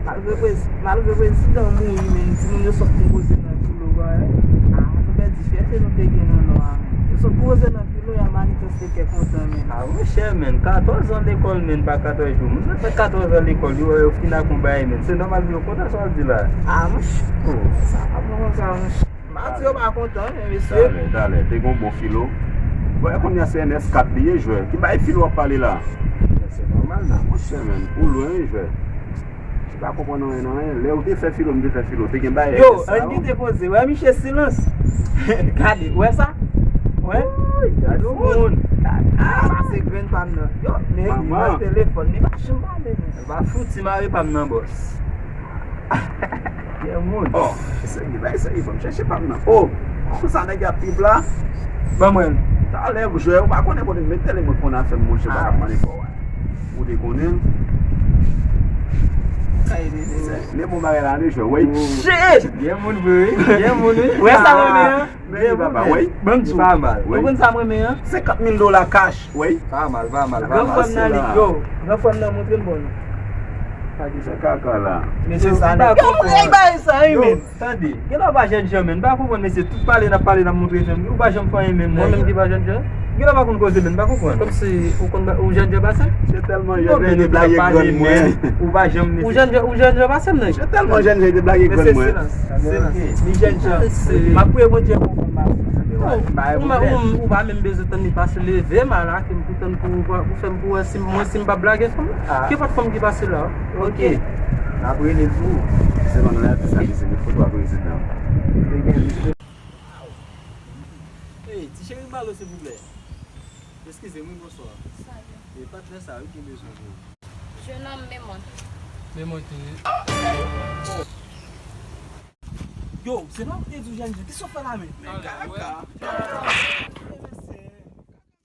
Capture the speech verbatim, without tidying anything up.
Malgre prez-, malgre prezidan mouri, men timoun yo sot pou poze nan filo, bwa. Ah, nou pèdi fyète nou te gen nan nò a, men. Yo sot pou poze nan filo, y a manifeste kè kontan, men. Ah, monchè, men, katòz an lekòl, men, pa katòz jou. Moun nan fè katòz an lekòl, yo, yo fin ak yon bagay, men. Se nòmal pou yo kontan, sa w ap di la. Ah, monchè. Oh. Sa pa bon konsa, monchè. Mati yo pa kontan, men mesye. Talè, talè, te gon bon filo. Bon, e kounye a se N S kat li ye, jwè. Ki bay filo w ap pale la? Se nòmal, non, monchè, men. Ou lwen, wi, jwè. Ou pa konprann anyen, non, anyen. Lè ou te fè filo, m te fè filo. Te gen bay N S sa, yo. Yo, ann kite koze. Wè, misye silans. Gade, wè sa? Wè? Woy, gade yon moun. Ah, sa se grenn pa m nan. Yo, men li nan telefòn, li pa janm pale, men. L pa fouti mare pa m nan, bòs. Gen moun. Oh, serye, bay serye, fò m chèche pa m nan. Oh, konsa nèg ap pip la. Ban mwen. Talè, jwè, ou pa konnen kote m mete li, mwen konn afè m, monchè, pa ap mande fò. Ou te konnen? Sa e de, de, de. Men bon bagay la, de jwè, wey. Shit! Gen moun vre, wi. Gen moun, wi. Wè sa mwen men, an? Men li pa mal, wi. Ban m di w. Li pa mal. Ou konn sa mwen men, an? Senkant mil dola cash, wi. Pa mal, pa mal, pa mal. Gran frè m nan li, yo. Gran frè m nan montre m bon. Pa di sa kaka la. Men se sa, nèg. Yo, moun nèg bay sa, wi, men. Tande, gen lè w pa jènjan, men. M pa konprann, mesye, tout pale n ap pale, n ap montre fè m. Ou pa janm fè anyen, men. Mwen menm ki pa jènjan? Gen lè w pa konn koze, men. M pa konprann. Kòmsi ou konn, ou jènjan pase? Se tèlman jènjan, te blage grann mwen. Ou pa janm, mesye. Ou jènjan, ou jènjan pase m, nèg. Se tèlman jènjan, te blage grann mwen. Mesye, silans, silans. Li jènjan. M ap priye Bondye pou konn pase. Ou, ou, ou pa menm bezwen tann li pase, leve m a la, ke m pou tann pou, pou fè m pou wè si mwen, si m pa blage fanm. Ah. Gen pa t fanm ki pase la. Ok. N ap rele l pou ou. Se nan lè sa, li se foto a prezidan. Ey, ti cheri, balo, silvouplè. Eskize m, wi, bonswa. Salut. E patnè sa, wi, ki bezwen pou ou. Jenòm, men mwen. Men mwen te. Yo, se pa ou te di w jènjan, kisa w fè la menm? Men kaka.